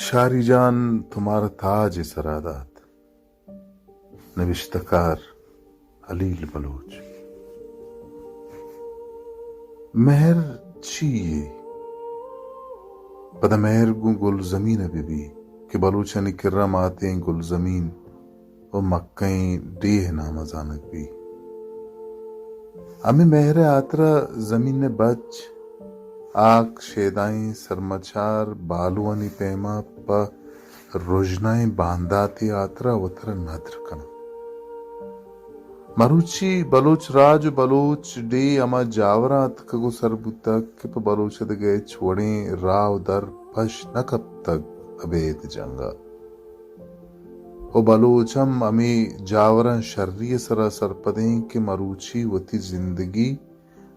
شاری جان، تو مارا تاج سرا دات۔ نبشتہ کار: ہلیل بلوچ۔ مہر چی یے؟ پدا مہر گوں گلزمین ء بہ بی کہ بلوچانی کرا ماتیں گلزمین و مکہیں ڈیھ ء نام ء زانگ بی۔ ہمے مہر ء ہاترا زمین ء بچ، آک، شیدائیں سرمچار بالوانی پیما پہ رژنائیں بانداتے ہاترا وترا ندر کناں۔ مروچی بلوچ راج و بلوچ ڈیھ ہما جاوراں اتکگ و سر بوتگ کہ پہ بلوچ ء دگہ ہچ وڑیں راہ و در پش نہ کپتگ ابید جنگ ء۔ و بلوچ ہم ہمے جاوراں شری ء سرا سرپدیں کہ مروچی وتی زندگی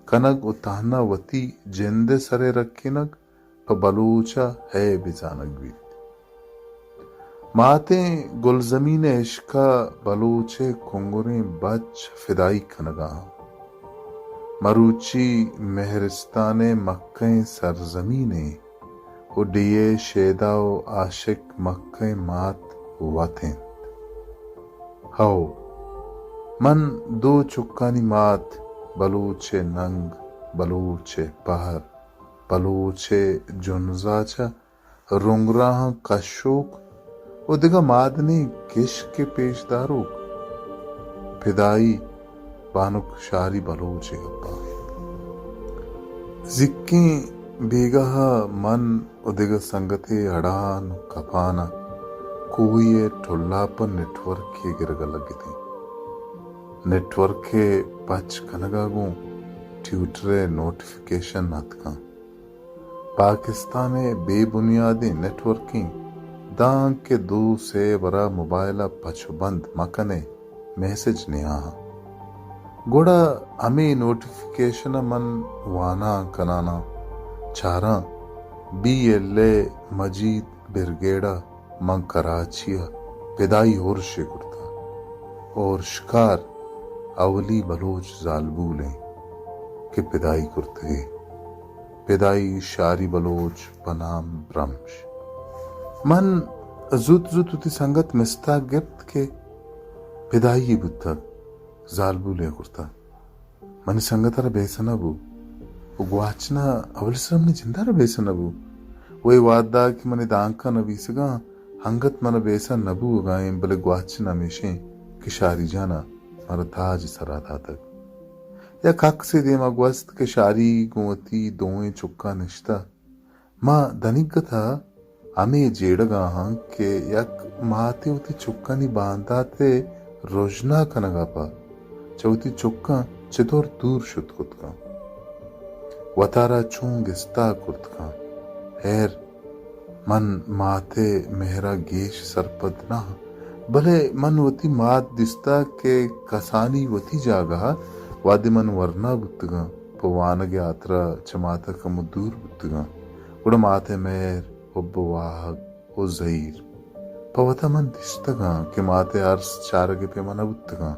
کنگ و تہنا وتی جند ء سر ء رکینگ پہ بلوچ ء عیبے زانگ بیت۔ ماتیں گلزمین ء عشق ء بلوچ ء کنگریں بچ فدائی کنگ ء آں۔ مروچی مہرستان ء مکہیں سرزمین ء و ڈیھ ء شیدا و عاشق مکہیں مات وت انت۔ ہئو، من دو چکانی مات، بلوچ ء ننگ، بلوچ ء پہر، بلوچ ء جنزا چہ رنگراہاں کشوک و دگہ مادنیں کشک ء پیشداروک، پدائی بانک شاری بلوچ ء گپاں۔ زیکیں بیگاہ ء من و دگہ سنگتے اڑان و کپان ء کوہی ء ٹلاپ ء نیٹورکے گرگ ء لگتیں۔ نیٹورک ء پچ کنگ ء گوں ٹیوٹر ء نوٹیفکیشن اتکاں۔ پاکستان ء بے بنیادیں نیٹورکیں، دانکہ دو سے برا موبائل ء پچ و بند مکن ئے، میسج نیاہاں۔ گڑا ہمے نوٹیفکیشن ء من واناں کناناں، چاراں بی ایل اے مجید برگیڈ ء من کراچی ء پدائی ہرشے کرتہ۔ ہرشکار اولی بلوچ زالبول انت کہ پدائی کرتگے۔ پدائی شاری بلوچ پہ نام برمش۔ من زوت زوت وتی سنگت مستاگ گپت کہ پدائی بوتگ، زالبولے کرتگ۔ منی سنگت ء را بیسہ نہ بو۔ و گواچن ء اولی سر منی جند ء را بیسہ نہ بو۔ و اے وہد ء کہ منی دانکاں نبیسگاں انگت من ء بیسہ نہ بوگا ایں، بلے گواچن ہمیش ایں کہ شاری جان ء مارا تاج سرا داتگ۔ یک اکسے دیما گوست کہ شاری گوں وتی دوئیں چکاں نشتہ۔ ما دنیگت ء ہمے جیڑگ ء آں کہ یک ماتے وتی چکانی باندات ء رژنا کنگ ء پہ چہ وتی چکاں چطور دور شت کت کنت، وتارا چون گستا کرت کنت۔ ہیر، من مات ء مہر ء گیش سرپد نہ آں، بلے من وتی مات دیستگ کہ کسانی وتی جاگہ ء وہدے من ورنا بوتگاں، پہ وانگ ء ہاترا چہ مات ء کمو دور بوتگاں۔ گڑا مات ء مہر، حب ء واہگ ء زہیر پہ وتا من دیستگاں کہ مات ء ارس چارگ ء پیما نہ بوتگاں۔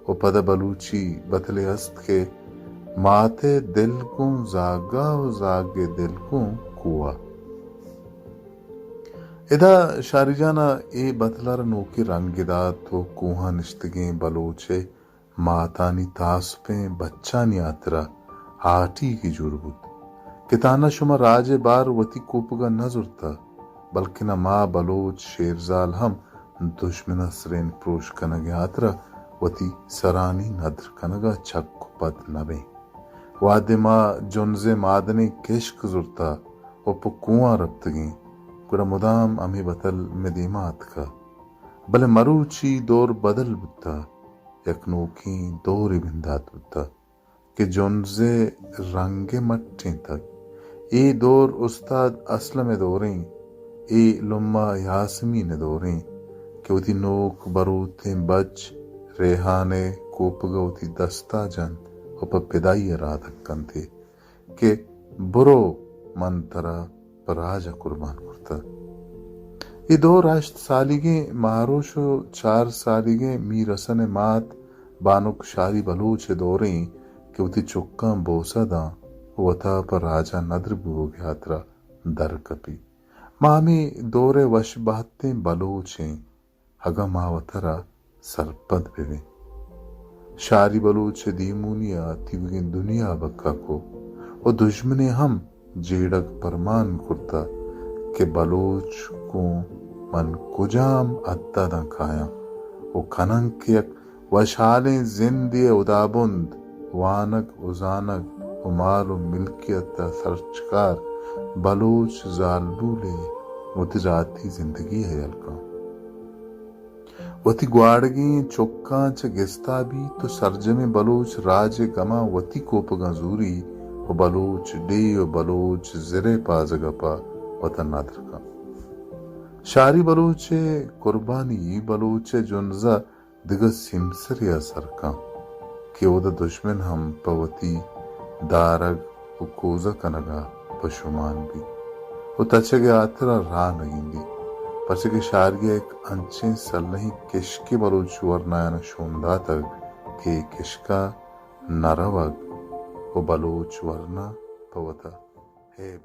و پدا بلوچی بتلے است کہ مات ء دل گوں زاگ ء و زاگ ء دل گوں کوہ ء۔ ادا شاری جان ء اے بتل ء را نوکیں رنگے دات و کوہاں نشتگیں بلوچ ء ماتانی تاسپیں بچانی ہاترا ہاٹیگے جوڑ بوت کہ تہنا شما راج ء بار وتی کوپگا نہ زرتہ، بلکنا ما بلوچ شیرزال ہم دژمن ء سرین پروش کنگ ء ہاترا وتی سرانی ندر کنگا چک و پد نہ بیں۔ وہدے ما جنز ء مادنیں کشک زرتہ و پہ کوہاں رپتگیں، گڑا مدام ہمے بتل مئے دیما اتکہ۔ بلے مروچی دور بدل بوتہ۔ یک نوکیں دورے بندات بوتگ کہ جنز ء رنگ ء مٹینتگ۔ اے دور استاد اسلم ء دوریں، اے لمہ یاسمین ء دوریں کہ وتی نوک بروتیں بچ ریحان ء کوپگ ء وتی دستا جنت و پہ پدائی ء رادگ کنت ئے کہ برو من ترا پہ راج ء قربان کرتگ۔ اے دور ہشت سالیگیں مہروش و چار سالیگیں میر حسن ء مات بانک شاری بلوچ ء دوریں کہ وتی چکاں بوسہ داں و وتا پہ راج ء ندر بوگ ء ہاترا در کپی۔ ما ہمے دور ءِ وش بہتیں بلوچ ایں، اگاں ما وترا سرپد بہ بیں۔ شاری بلوچ ءِ دیمونی ءَ تیوگیں دنیا بکا کو و دژمن ءَ ہم جیڑگ پرمان کرتہ کہ بلوچ گوں من کجام حد ءَ داں کایاں و کناں کہ یک وشحالیں زندے ءِ ہدابند، وانگ و زانگ و مال و ملکیت ءِ سرچکار بلوچ زالبولے وتی راتی زندگی ءَ یل کن۔ وتی گواڑگیں چکاں چہ گستا بیت و سرجمیں بلوچ راج ءِ گماں وتی کوپگاں زوری و بلوچ ڈیھ و بلوچ زر ءِ پازگ ءَ پہ وتا ندر کن۔ شاری بلوچ ءِ قربانی بلوچ ءِ جنز ءَ دگہ سیمسرے ءَ سر کن کہ اودا دژمن ہم پہ وتی دارگ و کوزہ کنگ ءَ پشومان بیت و تچگ ءِ ہاترا راہ نہ گندیت، پرچا کہ شاری ءَ یک انچیں سلہیں کشکے بلوچ ورنایان ءَ شون داتگ کہ اے کشک ءَ نہ روگ و بلوچ ورنا پہ وتا ہیب